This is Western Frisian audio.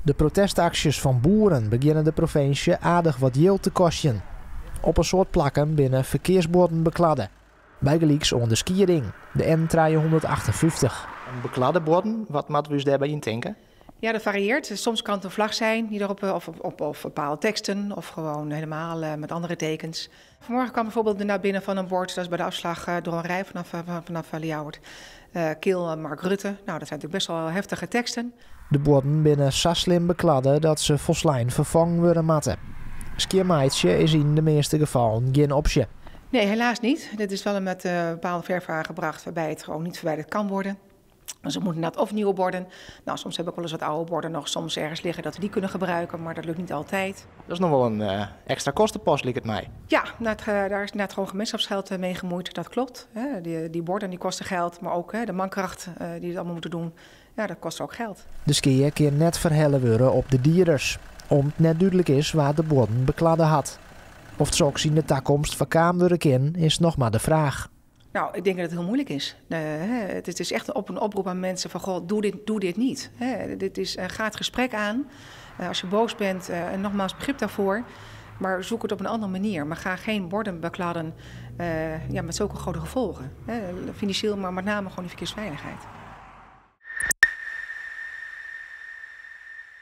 De protestaksjes fan boeren begjinne de provinsje aardich wat jild te kostjen. Op in soad plakken binne ferkearsbuorden bekladde. Bygelyks oan de Skieding, de N358. Bekladde buorden, wat moatte we ús dêrby yntinke? Ja, dat varieert. Soms kan het een vlag zijn die erop, of bepaalde teksten, of gewoon helemaal met andere tekens. Vanmorgen kwam bijvoorbeeld naar binnen van een bord, dat is bij de afslag door een rij vanaf Ljouwert. Kill Mark Rutte. Nou, dat zijn natuurlijk best wel heftige teksten. De buorden binne sa slim bekladde dat se folslein ferfongen wurde moatte. Skjinmeitsje is yn de measte gefallen gjin opsje. Nee, helaas niet. Dit is wel met bepaalde verf aangebracht waarbij het gewoon niet verwijderd kan worden. Dus we moeten inderdaad of nieuwe borden. Nou, soms heb ik wel eens wat oude borden nog soms ergens liggen dat we die kunnen gebruiken, maar dat lukt niet altijd. Dat is nog wel een extra kostenpost, lijkt het mij. Ja, daar is net gewoon gemeenschapsgeld mee gemoeid, dat klopt. Hè. Die borden die kosten geld, maar ook, hè, de mankracht die het allemaal moeten doen, ja, dat kost ook geld. De skea kin net ferhelle wurde op de dieders, om't net dúdlik is wa't de buorden bekladde hat. Oft soks yn de takomst foarkaam wurde kin, is noch mar de fraach. Nou, ik denk dat het heel moeilijk is. Het is echt op een oproep aan mensen van, goh, doe dit niet. Hè, ga het gesprek aan. Als je boos bent, en nogmaals begrip daarvoor. Maar zoek het op een andere manier. Maar ga geen borden bekladden met zulke grote gevolgen. Hè, financieel, maar met name gewoon die verkeersveiligheid.